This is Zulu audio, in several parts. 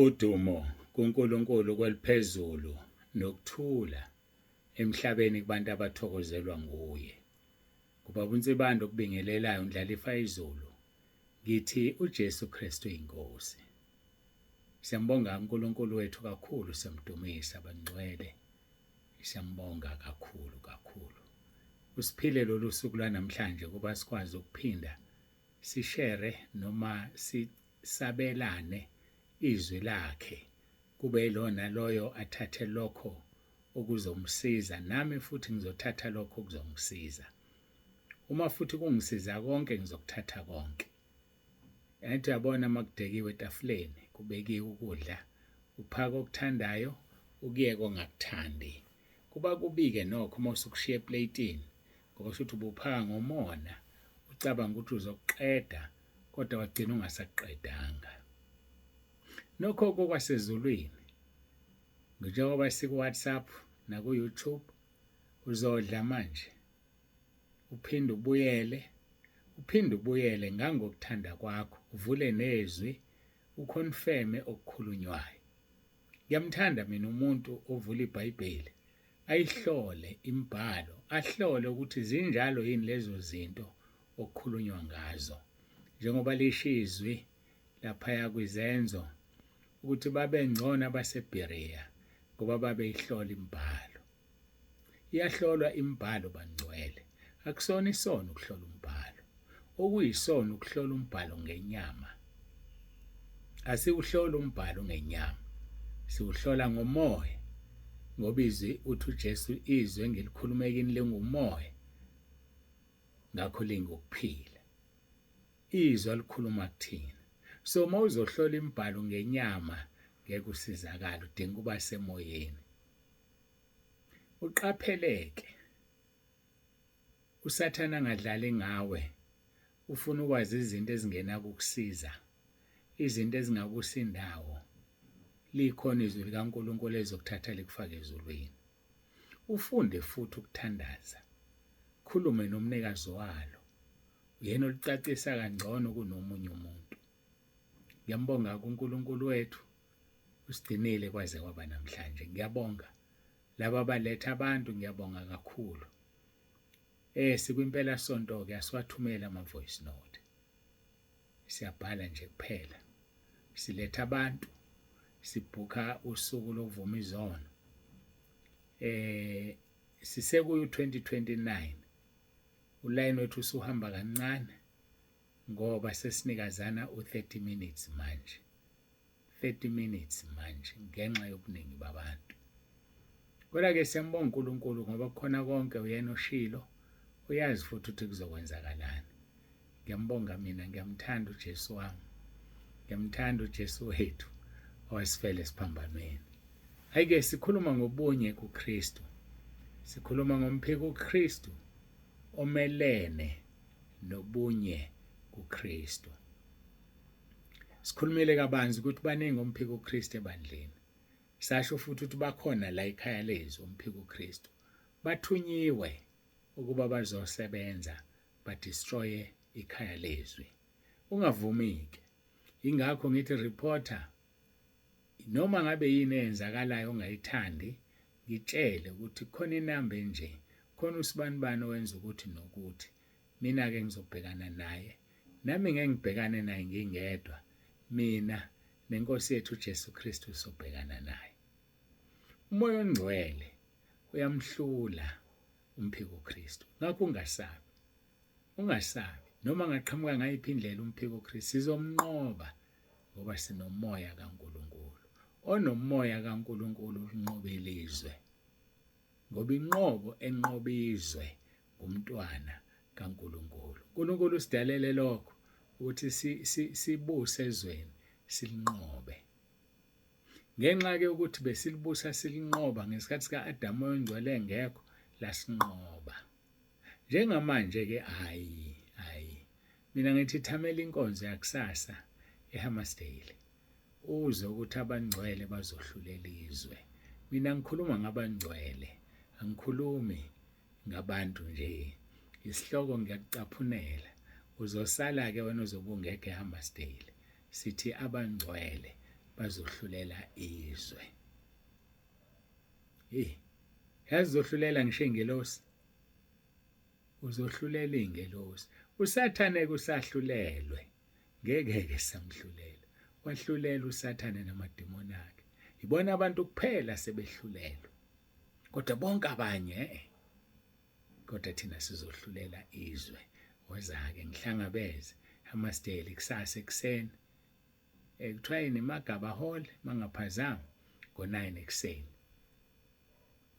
Udumo kuNkulunkulu kweliphezulu nokuthula emhlabeni kubantu abathokozelwa nguye. Kubaba uNsibande okubingelelayo ndlalifa izulu ngithi uJesu Kristu inkosi. Siyambonga uNkulunkulu wethu kakhulu siyamdumisa bangcwele. Siyambonga kakhulu kakhulu. Usiphile lolu suku lwanamhlanje kuba sikwazi ukuphinda sishere noma sabelane izwi lakhe kube yilona loyo athathe lokho okuzomsiza nami futhi ngizothatha lokho okuzongisiza uma futhi kungisiza konke ngizokuthatha konke angithi uyabona uma kudekiwe etafuleni kubekiwe ukudla uphaka okuthandayo ukuyeka ongakuthandi kuba kubike nokho uma usukushiya epleyitini ngoba shuthi ubuphaka ngomona ucabanga ukuthi uzokuqeda kodwa wagcina ungasakuqedanga. Nokho kokwasezulwini njengoba siku-WhatsApp naku-YouTube uzodla manje uphinde ubuyele uphinde ubuyele ngangokuthanda kwakho uvule nezwi ukhonfeme okukhulunywayo. Ngiyamthanda mina umuntu ovula iBhayibheli ayihlole imibhalo ahlole ukuthi zinjalo yini lezo zinto okukhulunywa ngazo njengoba lisho izwi laphaya kwizenzo ukuthi babengcono abaseBhereya ngoba babeyihlola imibhalo. Iyahlolwa imibhalo bangcwele. Akusona isono ukuhlola umbhalo. Okuyisono ukuhlola umbhalo ngenyama. Asiwuhloli umbhalo ngenyama. Siwuhlola ngomoya. Ngoba izwi uthi uJesu izwi engilikhulume kini lingumoya. Ngakho lingukuphila. Izwi alikhuluma kuthina. So uma uzohlola imibhalo ngenyama ngeke usizakale udinga ukuba semoyeni. Uqapheleke uSathane angadlali ngawe ufuna ukwazi izinto ezingenakukusiza izinto ezingakusa indawo likhona izwi likaNkulunkulu elizokuthatha likufake ezulwini ufunde futhi ukuthandaza khulume nomnikazi walo uyena olicacisa kangcono kunomunye umuntu ngiyambonga kuNkulunkulu wethu usigcinile kwaze kwaba namhlanje ngiyabonga laba abaletha abantu ngiyabonga kakhulu eh sikwimpela sonto ke asiwathumela ama voice note siyabhala nje kuphela siletha abantu sibhukha usuku lokuvuma izono eh sisekuyo 2029 ulayini wethu usuhamba kancane ngoba sesinikazana u30 minutes manje 30 minutes manje ngenxa yobuningi babantu. Kodwa-ke siyambonga uNkulunkulu ngoba kukhona konke uyena oshilo uyazi futhi ukuthi kuzokwenzakalani. Ngiyambonga mina ngiyamthanda uJesu wami. Ngiyamthanda uJesu wethu owasifela esiphambanweni. Hayi-ke sikhuluma ngobunye kuKristu. Sikhuluma ngomphiko uKristu omelene nobunye kuKristu. Sikhulumile kabanzi ukuthi baningi omphiko uKristu ebandleni. Sasho futhi ukuthi bakhona la ekhaya lezwi omphiko uKristu. Bathunyiwe ukuba bazosebenza badestroye ikhaya lezwi. Ungavumi-ke. Ingakho ngithi reporter noma ngabe yini eyenzakalayo ongayithandi ngitshele ukuthi khona inamba enje khona usibanibani owenza ukuthi nokuthi mina-ke ngizobhekana naye nami ngeke ngibhekane naye ngingedwa mina nenkosi yethu uJesu Kristu sobhekana naye umoya ongcwele uyamhlula umphiko Kristu ngakho ungasabi ungasabi noma ngaqhamuka ngayiphi indlela umphiko Kristu sizomnqoba ngoba sinomoya kaNkuluNkulu onomoya kaNkuluNkulu unqoba ilizwe ngoba inqobo enqoba izwe ngumntwana kaNkuluNkulu. uNkulunkulu usidalele lokho ukuthi sibuse ezweni silinqobe. Ngenxa ke ukuthi besilibusa silinqoba ngesikhathi sika-Adamu oyongcwele engekho lasinqoba. Njengamanje ke hayi hayi mina ngithi thamela inkonzo yakusasa eHammersdale. Uzwe ukuthi abangcwele bazohlulela izwe. Mina ngikhuluma ngabangcwele, angikhulumi ngabantu nje. Isihloko ngiyakucaphunela. Uzosala-ke wena ozobe ungekho eHammersdale. Sithi abangcwele Bazohlulela izwe. Hey, yazi uzohlulela ngisho ingelosi. Uzohlulela ingelosi. USathane kusahlulelwe. Ngeke ke samhlulela. Wahlulela uSathane namademoni akhe. Ibona abantu kuphela sebehlulelwe. Kodwa bonke abanye eh kodwa thina sizohlulela izwe. Woza-ke ngihlangabeze Hammersdale kusasa ekuseni. Kuthiwa yini Magaba Hall mangaphazami ngo-9 ekuseni.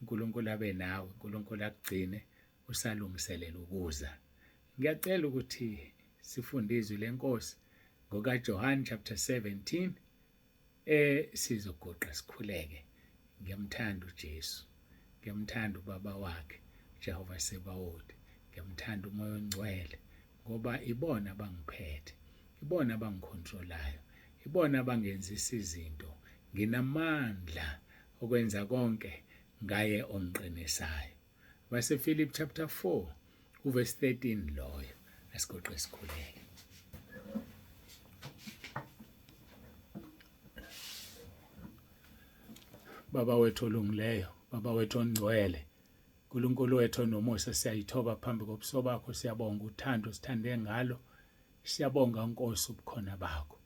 uNkulunkulu abe nawe, uNkulunkulu akugcine usalungiselela ukuza. Ngiyacela ukuthi sifunde izwi lenkosi ngokaJohn chapter 17 sizogoqa sikhuleke. Ngiyamthanda uJesu, ngiyamthanda ubaba wakhe Jehova Sebawoti, ngiyamthanda uMoya oNgcwele ngoba ibona abangiphethe, ibona abangikhontrolayo, ibona abangenzisa izinto. Nginamandla okwenza konke ngaye ongiqinisayo. BaseFilipi chapter 4 uverse 13 loyo. Asigoqe sikhuleke. Baba wethu olungileyo, Baba wethu ongcwele, uNkulunkulu wethu onomusa, siyayithoba phambi kobuso bakho, siyabonga uthando sithande ngalo. Siyabonga Nkosi ubukhona bakho.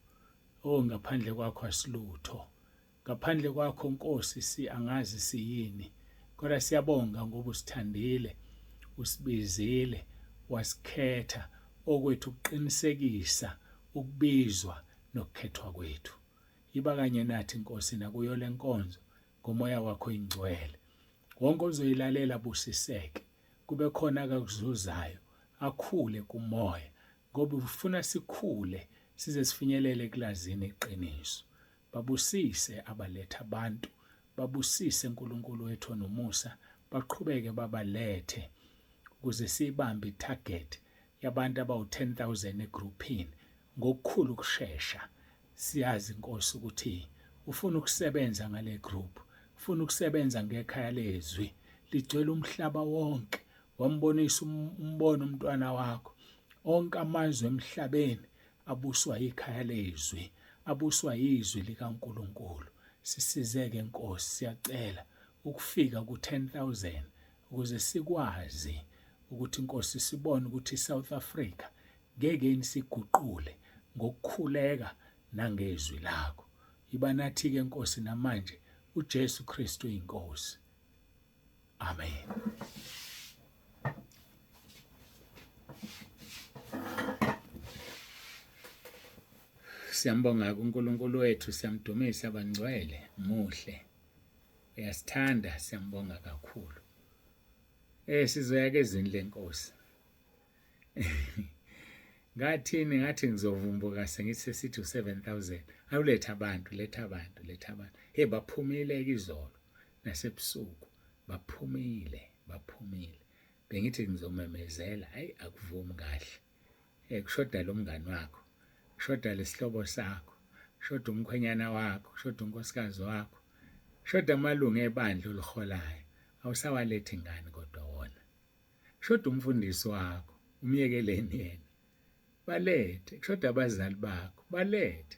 Oh, ngaphandle kwakho asilutho. Ngaphandle kwakho Nkosi si angazi siyini. Kodwa siyabonga ngoba usithandile, usibizile, wasikhetha okwethu ukuqinisekisa ukubizwa nokukhethwa kwethu. Yiba kanye nathi Nkosi nakuyo lenkonzo ngomoya wakho ingcwele. Wonke ozoyilalela busiseke, kube khona akakuzuzayo, akhule kumoya, ngoba ufuna sikhule size sifinyelele ekulazini iqiniso. Babusise abaletha abantu, babusise uNkulunkulu wethu onomusa, baqhubeke babalethe ukuze siyibambe itarget yabantu abawu-10,000 egruphini ngokukhulu ukushesha. Siyazi Nkosi ukuthi ufuna ukusebenza ngale group, ufuna ukusebenza ngekhaya lezwi ligcwele umhlaba wonke. Wambonisa umbono umntwana wakho, onke amazwe emhlabeni abuswa ikhaya lezwi, abuswa izwi likaNkulunkulu. Sisizeke Nkosi, siyacela ukufika ku-10,000 ukuze sikwazi ukuthi Nkosi sibone ukuthi iSouth Africa ngeke siguqule ngokukhuleka nangezwi lakho. Yiba nathi-ke Nkosi namanje, uJesu Kristu inkosi. Amen. Siyambonga kuNkulunkulu wethu, siyamdumisa abangcwele, muhle. Uyasithanda, siyambonga kakhulu. Sizoya ke ezweni lenkosi. Ngathini ngathi ngizovumbuka sengithi sesithi u7000. Awuletha abantu, letha abantu, letha abantu. Hey baphumile izolo nasebusuku. Baphumile, baphumile. Bengithi ngizomemezela, hayi akuvumi kahle. Kushoda lo mngani wakho, kushoda lesihlobo sakho, kushoda umkhwenyana wakho, kushoda unkosikazi wakho, kushoda amalungu ebandla oliholayo. Awusawalethi ngani kodwa wona? Kushoda umfundisi wakho, umyekeleni yena. Balethe, kushoda abazali bakho, balethe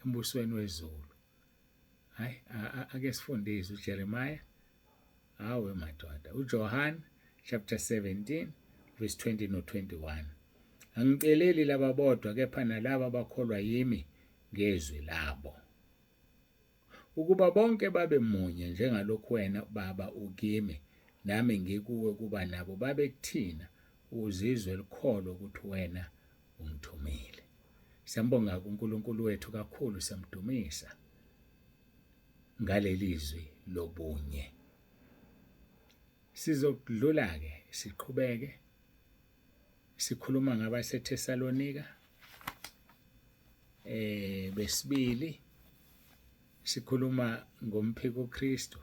embusweni wezulu. Hayi, ake sifunde izwi uJeremiah. Hawe madoda, uJohn chapter 17 verse 20 no 21. Angiceleli laba bodwa kepha nalaba abakholwa yimi ngezwi labo. Ukuba bonke babe munye njengalokhu wena Baba ukimi nami ngikuwe, kuba nabo babe kuthina ukuze izwe likholwe ukuthi wena ungithumile. Siyambonga uNkulunkulu wethu kakhulu, siyamdumisa ngaleli zwi lobunye. Sizokudlula-ke siqhubeke sikhuluma ngabaseThesalonika besibili, sikhuluma ngomphiko Kristu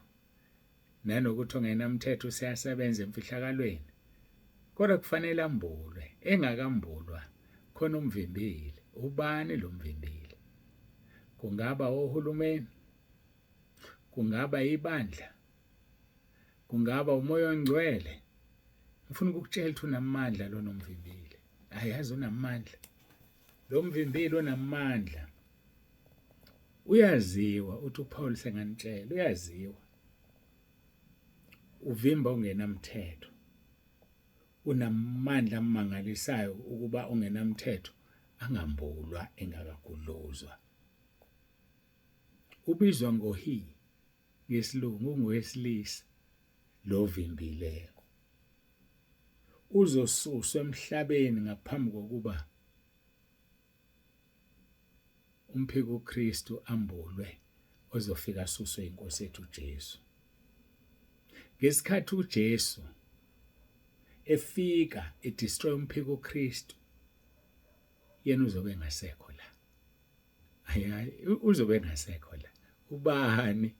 nanokuthi ongenamthetho useyasebenza emfihlakalweni, kodwa kufanele ambulwe. Engakambulwa khona umvimbile. Ubani lo mvimbile? Kungaba ohulumeni, kungaba ibandla, kungaba umoya ongcwele. Ngifuna ukukutshela ukuthi unamandla lo nomvimbile. Ayazi unamandla lo mvimbile, unamandla. Uyaziwa uthi uPaul senganitshela uyaziwa. Uvimba ongenamthetho. Unamandla amangalisayo ukuba ongenamthetho angambulwa engakagudluzwa. Ubizwa ngo-he ngesilungu ungowesilisa lo vimbileyo. Uzosuswa emhlabeni ngaphambi kokuba umphiko uKristu ambulwe ozofika asuswe inkosi yethu uJesu. Ngesikhathi uJesu efika edestroy umphiko uKristu, yena uzobe engasekho la. Hayi, uzobe engasekho la. Ubani?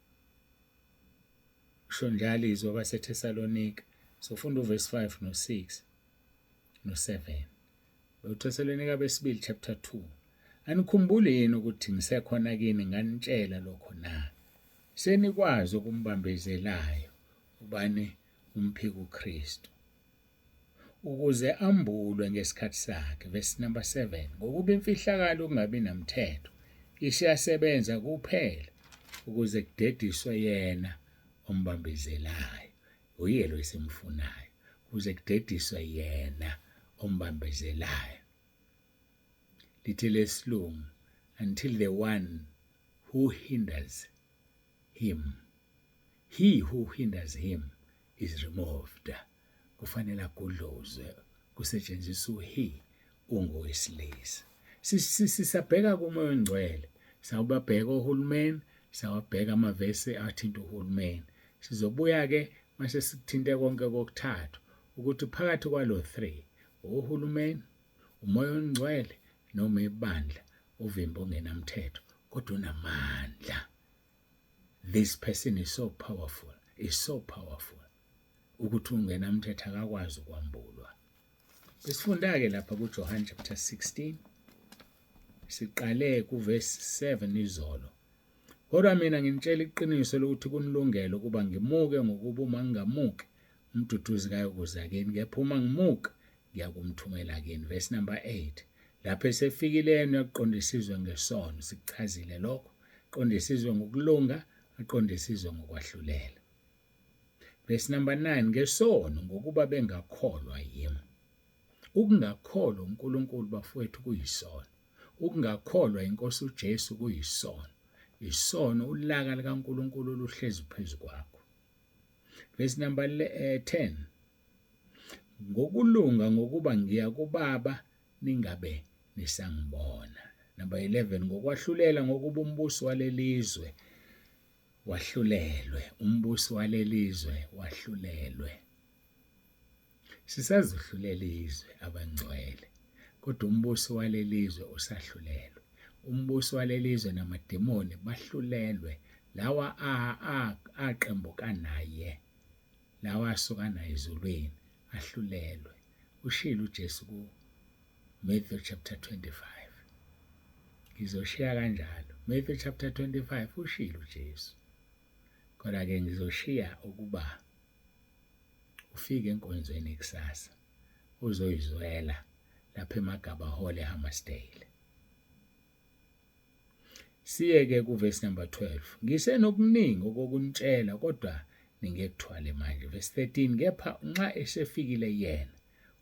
Usho njalo izwi kwabaseThesalonika. Sofunda uverse 5 no6 no7. UThesalonika besibili chapter 2. Anikhumbuli yini ukuthi ngisekhona kini nganitshela lokho na? Senikwazi okumbambezelayo ubani umphiko uKristu ukuze ambulwe ngesikhathi sakhe. Verse number 7. Ngokuba imfihlakalo ukungabi namthetho isiyasebenza kuphela ukuze kudediswe yena ombambezelayo. Uye lo esimfunayo kuze kudediswe yena ombambezelayo. Lithi lesilungu until the one who hinders him, he who hinders him is removed. Kufanele agudluzwe kusetshenziswa u-he ungowesilisa. Sisabheka kuMoya oNgcwele, sawubabheka ohulumeni, sawabheka amavesi athinta uhulumeni. Sizobuya-ke mase sikuthinte konke kokuthathu ukuthi phakathi kwalo 3 uhulumeni, uMoya oNgcwele noma ibandla uvimba ongenamthetho kodwa unamandla. This person is so powerful, is so powerful ukuthi ungenamthetho akakwazi ukwambulwa. Besifunda-ke lapha kuJohn chapter 16, siqale kuverse 7 izolo. Kodwa mina nginitshela iqiniso lokuthi kunilungele ukuba ngimuke, ngokuba uma ngingamuki umduduzi kayokuza kini, kepha uma ngimuka ngiyakumthumela kini. Verse number 8. Lapho esefikile yena uyakuqondisa izwe ngesono, sikuchazile lokho. Qondisa izwe ngokulunga, aqondise izwe ngokwahlulela. Verse number 9, ngesono ngokuba bengakholwa yimi. Ukungakholwa uNkulunkulu bafowethu kuyisono. Ukungakholwa inkosi uJesu kuyisono. Isono ulaka likaNkulunkulu oluhlezi phezu kwakho. Verse number 10. Ngokulunga ngokuba ngiya kuBaba ningabe nisangibona. Number 11, ngokwahlulela ngokuba umbusi walelizwe wahlulelwe, umbusi walelizwe wahlulelwe. Sisazohlulela izwe abangcwele, kodwa umbusi walelizwe usahlulelwe. Umbusi walelizwe namademoni bahlulelwe, lawa aqembuka naye, lawa asuka naye ezulwini ahlulelwe. Ushilo uJesu ku Matthew chapter 25. Ngizoshiya kanjalo. Matthew chapter 25 ushilo uJesu. Kodwa ke ngizoshiya ukuba ufike enkonzweni kusasa uzoyizwela lapha eMagaba Hall eHammersdale. Siye ke kuverse number 12. Ngisenokuningi okokunitshela kodwa ningekuthwale manje. Verse 13, kepha nxa esefikile yena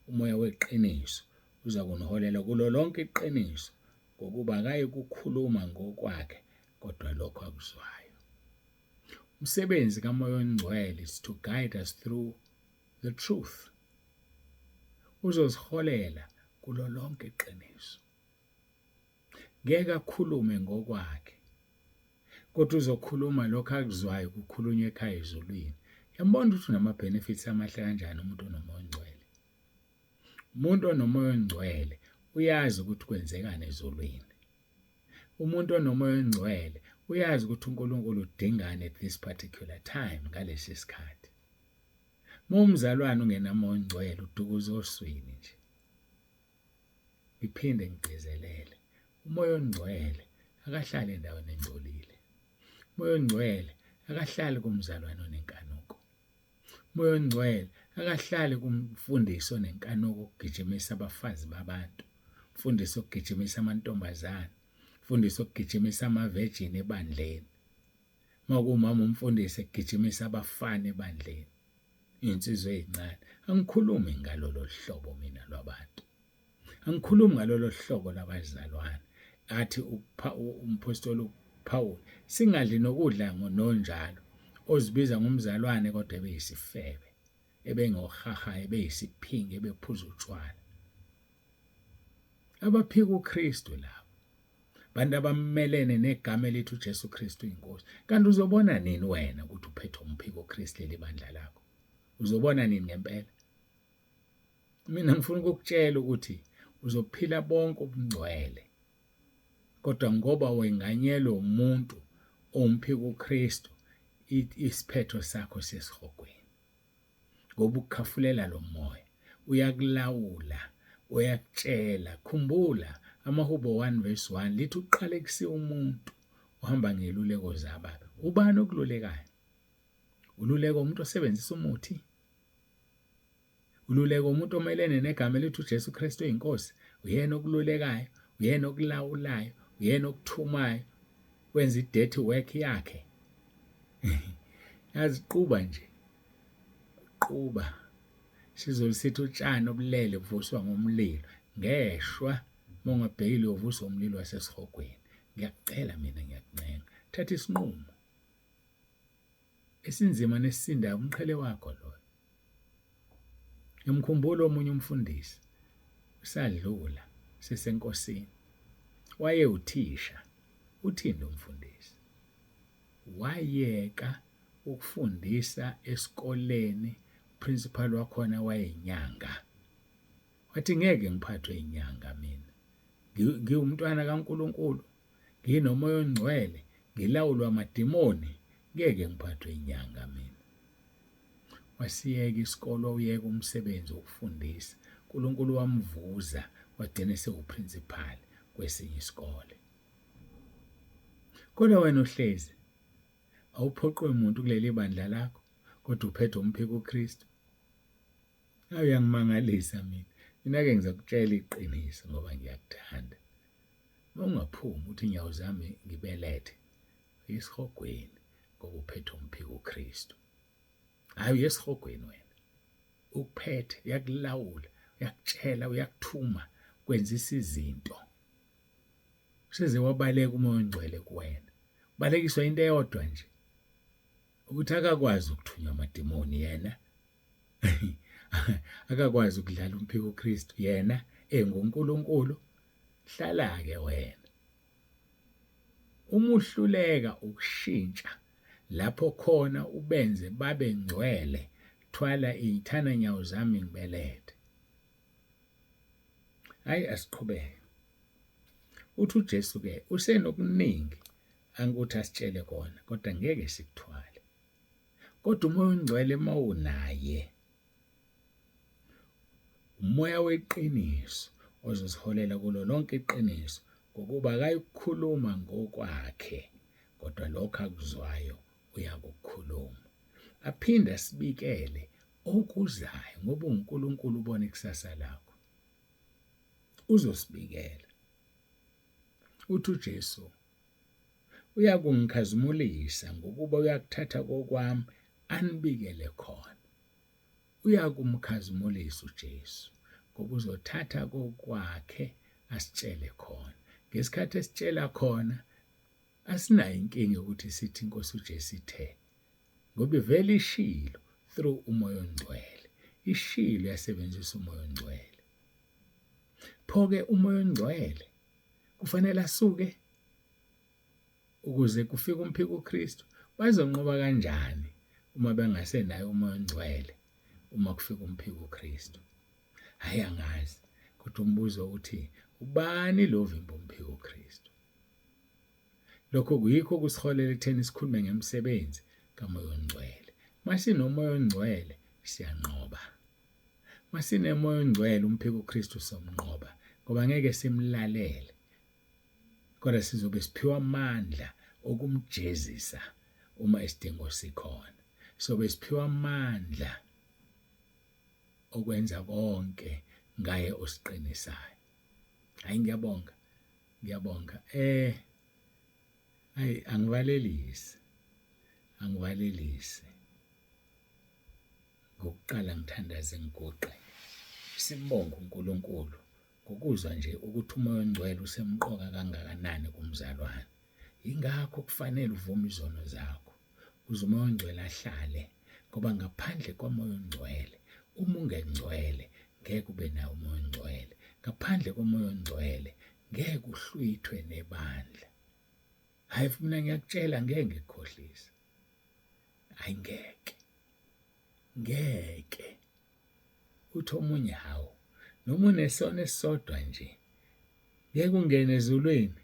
umoya weqiniso uza kuniholela kulo lonke iqiniso, ngokuba akayi kukhuluma ngokwakhe kodwa lokho akuzwayo. Umsebenzi kaMoya oNgcwele is to guide us through the truth. Uzosiholela kulo lonke iqiniso. Ngeke akhulume ngokwakhe, kodwa uzokhuluma lokho akuzwayo kukhulunywa ekhaya ezulwini. Yambona ukuthi unama-benefits amahle kanjani umuntu onoMoya oNgcwele. Umuntu onoMoya oNgcwele uyazi ukuthi kwenzekani ezulwini. Umuntu onoMoya oNgcwele uyazi ukuthi uNkulunkulu udingani at this particular time ngalesi sikhathi. Uma umzalwane ungenaMoya oNgcwele udukuza oswini nje. Ngiphinde ngigcizelele, uMoya oNgcwele akahlali endaweni engcolile. Umoya oNgcwele akahlali kumzalwane onenkanuko. Umoya oNgcwele akahlali kumfundisi onenkanuko okugijimisa abafazi babantu, umfundisi okugijimisa amantombazane, Mfundisi okugijimisa ama-virgin ebandleni. Makuwumama umfundisi egijimisa abafana ebandleni. Iy'nsizwa ey'ncane. Angikhulumi ngalolo hlobo mina lwabantu. Angikhulumi ngalolo hlobo lwabazalwane. Athi umphostoli uPaul, singadli nokudla nonjalo ozibiza ngomzalwane kodwa ebeyisifebe, ebengohaha, ebeyisiphingi, ebephuza utshwala. Abaphika uKristu labo. Bantu abamelene negama elithi uJesu Kristu inkosi. Kanti uzobona nini wena ukuthi uphethe umphiko Kristu leli bandla lakho? Uzobona nini ngempela? Mina ngifuna ukukutshela ukuthi uzophila bonke ubungcwele. Kodwa ngoba wenganyelwe umuntu owumphiko uKristu, isiphetho sakho sesihogweni. Ngoba ukukhafulela lo moya uyakulawula, uyakutshela. Khumbula amaHubo 1 verse 1 lithi uqalekisiwe umuntu ohamba ngeluleko zababi. Ubani okululekayo? Ululeka umuntu osebenzisa umuthi? Ululeka umuntu omelene negama elithi uJesu Kristu oyinkosi? Uyena okululekayo, uyena okulawulayo, uyena okuthumayo, wenza i-dirty work yakhe. Yazi quba nje. Quba. Sizulu sithi utshani obulele buvuswa ngomlilo. Ngeshwa uma ungabhekile uyovuswa umlilo wasesihogweni. Ngiyakucela mina ngiyakuncenga. Thatha isinqumo. Esinzima nesisindayo umqhele wakho loyo. Ngimkhumbula omunye umfundisi usadlula sisenkosini. Wayewuthisha. Uthini lo mfundisi? Wayeka ukufundisa esikoleni, principal wakhona wayenyanga. Wathi ngeke ngiphathwe inyanga mina. Ngiwumntwana kaNkuluNkulu, nginomoya ongcwele, ngilawulwa amadimoni, ngeke ngiphathwe inyanga mina. Wasiyeka isikolo, uyeka umsebenzi wokufundisa. uNkulunkulu wamvuza, wagcina sewuprincipal kwesinye isikole. Kodwa wena uhlezi awuphoqwe umuntu kuleli bandla lakho, kodwa uphethe umphiko uKristu. Awu uyangimangalisa mina. Mina-ke ngizokutshela iqiniso ngoba ngiyakuthanda. Uma ungaphumi uthi inyawo zami ngibelethe, uyesihogweni ngoba uphethe umphiko uKristu. Hayi uyesihogweni wena. Ukuphethe, uyakulawula, uyakutshela, uyakuthuma, kwenzisa izinto. Useze wabaleka umoya ongcwele kuwena. Ubalekiswa into eyodwa nje. Ukuthi akakwazi ukuthunywa amadimoni yena. Akakwazi ukudlala umphiko Kristu yena enguNkulunkulu. Hlala ke wena. Uma uhluleka ukushintsha lapho khona ubenze babe ngcwele, thwala iy'thana nyawo zami ngibelethe. Hayi asiqhubeke. Uthi uJesu ke usenokuningi angukuthi asitshele kona, kodwa ngeke sikuthwale. Kodwa umoya ongcwele mawunaye, umoya weqiniso ozosiholela kulo lonke iqiniso, ngokuba akayikukhuluma ngokwakhe, kodwa lokho akuzwayo uyakukhuluma. Aphinde asibikele okuzayo, ngoba uNkulunkulu ubona ikusasa lakho. Uzosibikela. Uthi uJesu uyakungikhazimulisa ngokuba uyakuthatha kokwami anibikele khona. Uyakumkhazimulisa uJesu ngoba uzothatha kokwakhe asitshele khona. Ngesikhathi esitshela khona asinayo inkinga ukuthi sithi inkosi uJesu ithe, ngoba ivele ishilo through umoya ongcwele. Ishilo yasebenzisa umoya ongcwele. Pho-ke umoya ongcwele kufanele asuke ukuze kufike umphiko uKristu. Bazonqoba kanjani uma bengasenayo umoya ongcwele uma kufika umphiko uKristu? Hayi angazi, kodwa umbuzo uthi ubani lo vimba umphiko uKristu? Lokho kuyikho kusiholela ekutheni sikhulume ngemisebenzi kamoya ongcwele. Masinomoya ongcwele siyanqoba. Masinemoya ongcwele umphiko uKristu somnqoba, ngoba ngeke simlalele. Kodwa sizobe siphiwa amandla okumjezisa uma isidingo sikhona. Sobe siphiwa amandla okwenza konke ngaye osiqinisayo. Hayi ngiyabonga. Ngiyabonga. Ayi angivalelisi. Angivalelisi. Ngokuqala ngithandaze ngiguqe. Simbonge uNkulunkulu ngokuzwa nje ukuthi uMoya oNgcwele usemqoka kangakanani kumzalwane. Yingakho kufanele uvume izono zakho ukuze uMoya oNgcwele ahlale ngoba ngaphandle koMoya oNgcwele uma ungengcwele ngeke ube nawo uMoya oNgcwele. Ngaphandle koMoya oNgcwele ngeke uhlwithwe nebandla. Hayi mina ngiyakutshela ngeke ngikukhohlise. Hayi ngeke. Ngeke. Uthi omunye hawu noma unesono esisodwa nje ngeke ungene ezulwini.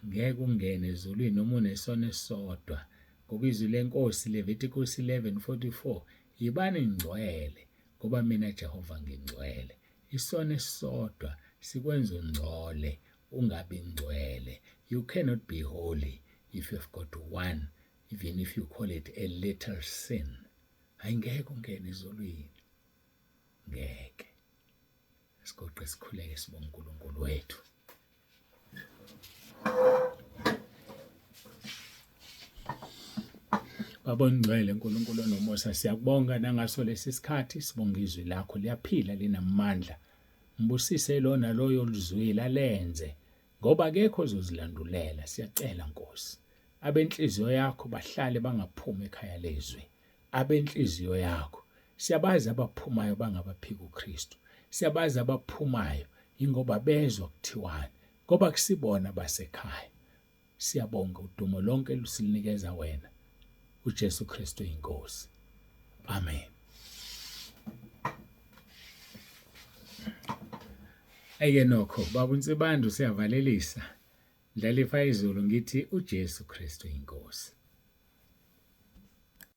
Ngeke ungene ezulwini noma unesono esisodwa ngoba izwi lenkosi Leviticus 11:44 yibani ngcwele ngoba mina Jehova ngingcwele. Isono esisodwa sikwenza ungcole ungabi ngcwele. You cannot be holy if you've got one even if you call it a little sin. Hayi ngeke ungene ezulwini. Ngeke. Sigoqe sikhuleke sibonge uNkulunkulu wethu. Baba ongcwele uNkulunkulu onomusa siyakubonga nangaso lesi sikhathi sibonga izwi lakho liyaphila linamandla. Mbusise lona loyo oluzwile alenze ngoba akekho ozozilandulela siyacela Nkosi. Abenhliziyo yakho bahlale bangaphumi ekhaya lezwi. Abenhliziyo yakho siyabazi abaphumayo bangabaphika uKristu. Siyabazi abaphumayo ingoba bezwa kuthiwani ngoba kusibona basekhaya. Siyabonga udumo lonke lusinikeza wena uJesu Kristu inkosi. Amen. Ayike nokho baba uNsibandu siyavalelisa. Ndlalifa izulu ngithi uJesu Kristu inkosi.